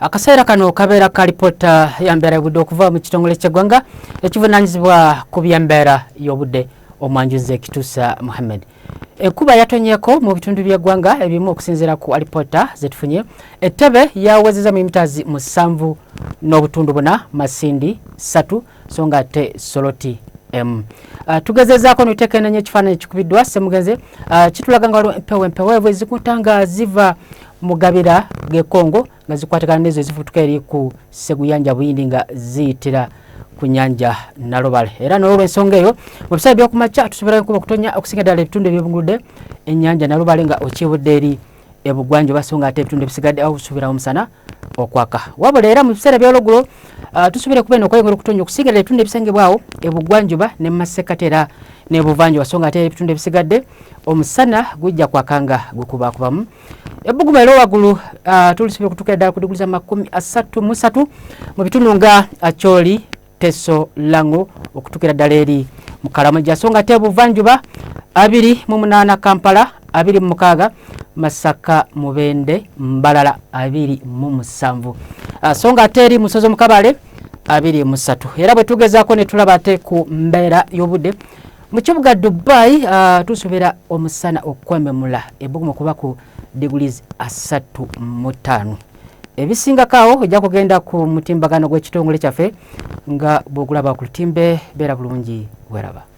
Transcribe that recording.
Akaseera kano kabeera ka lipoota ya mbeera y'obudde okuva mu kitongole ky'eggwanga ekivunaanyizibwa ku by'embeera y'obudde omwanjuzi Kituusa Muhammed. Enkuba yatonyeko mu bitundu by'eggwanga ebimu okusinziira ku alipoota zetufunye. Ettebe yawezeza milimitazi 7.4, Masindi 3 so nga ate Soroti emu. Tugezezaako nitekenenya ekifaananyi ekikubiddwa Ssemugenzi, kitulaga nga waliwo empewo empeweevu ezikunta nga ziva mu gabira g'e Congo nga zikwatagana n'ezo ezifutuka eri ku Seguyanja Buyindi nga ziyitira ku nyanja Nalubale. Era n'olwensonga eyo mu biseera by'okumakya tusobola enkuba okutonya okusinga ddala ebitundu ebyebunguludde ennyanja Nalubale nga okyebudde eri ebugwanjuba, so nga ate ebitundu ebisigadde awo tusuubira omusana okwaka. Wabula era mu biseera by'olweggulo tusuubira kuba eno okweyongera okutonya okusinga ddala ebitundu ebisangibwawo ebugwanjuba ne mu masekkati era n'ebuvanjuba, so nga ate ebitundu ebisigadde omusana gujja kwaka nga gukubakubamu. Ebbugumu era waggulu tulisuubira okutuukira ddala ku diguli za 33 mu bitundu nga Acholi, Teso, Lango okutuukira ddala eri mu Karamoja, so nga ate ebuvanjuba 28 Kampala, 26 Masaka, Mubende, Mbalala 27, so nga ate eri Musozo mu Kabale 23. Era bwe tugezaako ne tulaba ate ku mbeera y'obudde mu kibuga Dubai, tusuubira omusana okwememula, ebbugumu kuba ku degrees 35. Ebisingako awo ojja kugenda ku mutimbagano gw'ekitongole kyaffe nga bw'ogulaba ku lutimbe. Beera bulungi, weraba.